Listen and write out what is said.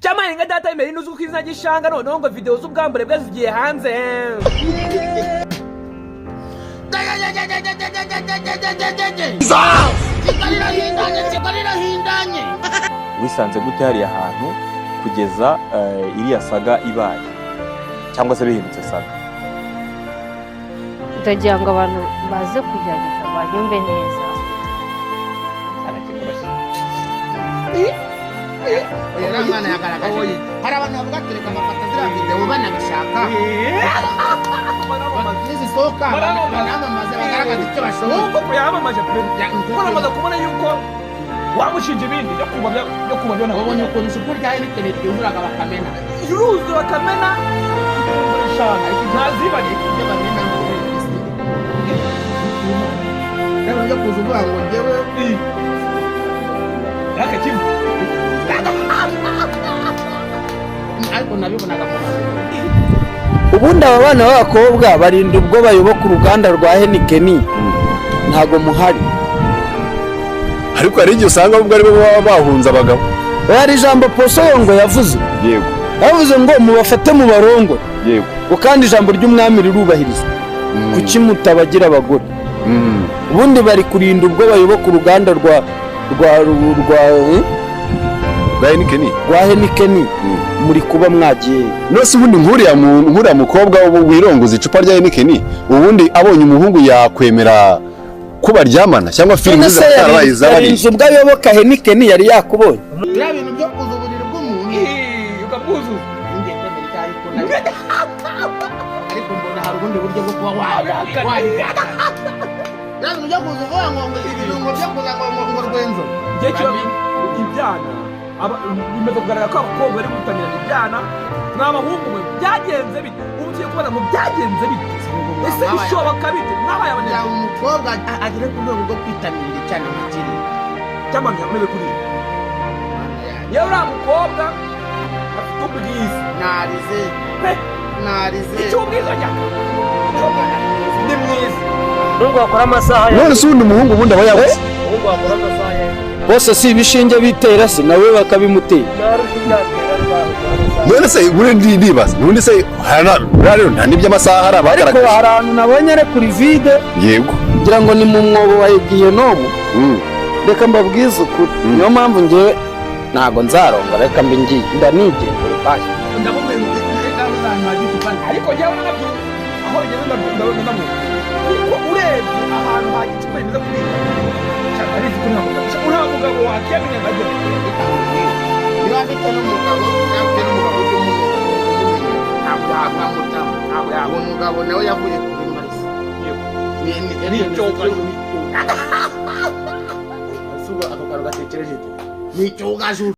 Cyamaye nka data Emeline uzwi ku izina ry'Ishanga, noneho ngo video z'ubwambure bwe zigiye hanze. Kigali irahindanye, Kigali irahindanye. Wisanze gute hariya hantu kugeza iriya saga ibaye, cyangwa se bihindutse saga? Ndagira ngo abantu baze kugerageza banyumve neza. Oya, uriya mwana yagaragaje. Hari abantu bavuga ati: "Reka bafata ziriya videwo banabishaka, nizisohoka banamamaze, bagaragaze icyo bashoboye." Nk'uko yamamaje pe, kuko namaze kubona yuko wamushinja ibindi byo kuba byo. Wabonye ukuntu icupa rya Heineken ryuzuraga bakamena? Yuruzura bakamena eshanu ntazibane. Ibyo bamena rero byo kuza uvuga ngo njyewe Raka kimwe. Ariko nabibonaga mu bantu. Ubundi aba bana b'abakobwa barinda ubwo bayoboka uruganda rwa Heineken, ntago muhari. Ariko hari igihe usanga ubwo aribo baba bahunze abagabo. Hari ijambo Poso ngo yavuze. Yavuze ngo mubafate mubarongore. Ngo kandi ijambo ry'umwami rirubahirizwa. Kuki mutabagira abagore? Ubundi bari kurinda ubwo bayoboka uruganda rwa Bwa Heineken. Rwa Heineken, muri kuba mwagiye. Nose ubundi nk'uriya mukobwa wirongoza icupa rya Heineken, ubundi abonye umuhungu yakwemera ko baryamana, cyangwa filimi None se zarabaye izabari? Yarinze ubwo ayoboka Heineken yari yakubonye? Biriya bintu byo kuza uburiri bw'umuntu Ukabwuzuza. Ngiye kwemera icyaha, ariko nayo ariko mbona hari ubundi buryo bwo kuba wabikora. Biriya bintu byo kuza uvuga ngo ibirungo byo kuza ngo rwenzo. Igihe kiba ibyana bimaze kugaragara ko abakobwa bari gutangira ibyana. Mwa bahungu mwe, byagenze bite? Ubu tugiye kubona ngo byagenze bite? Ese bishoboka bite mwabaye Kugira ngo abanyarwanda? umukobwa agere ku rwego rwo kwitamirira icyana nka kiriya. Cyangwa ntiyakomeze kuriya. Yewe, uriya mukobwa afite ubwiza. Narize. Pe. Narize. Icyo ubwiza njya ni mwiza. Umuhungu wakora amasaha ya None se ubundi umuhungu ubundi aba yabuze? Umuhungu wakora amasaha ya Bose si ibishinge bitera se nawe bakabimutera? Narusha imyaka bakora amasaha. None se ubundi ndibaza, ubundi se buriya rero nta n'iby'amasaha hari Ariko abagaragaje. hari ahantu nabonye ari kuri vide. Ngira ngo ni mu mwobo wa Gihenomu. Reka mbabwize ukuri, niyo mpamvu ngewe ntago nzarongora. Reka mbe ngiye ndanigendera basi. Ndamubwira ngo ariko njyewe nanabyumva aho bigeze, ndabona ndamwumva, kuko urebye ahantu ha gicupa bimeze kuriya, abizi ko nta mugabo, uriya mugabo wakiyamenya ngo ajye. Niba afite n'umugabo, niba afite n'umugabo ujye umumenya, ntabwo yakwamutaho. Ntabwo Uwo yabona. mugabo nawe yavuye kuri Marisi. Ni icyogajuru. Ako kantu gatekereje, ni icyogajuru.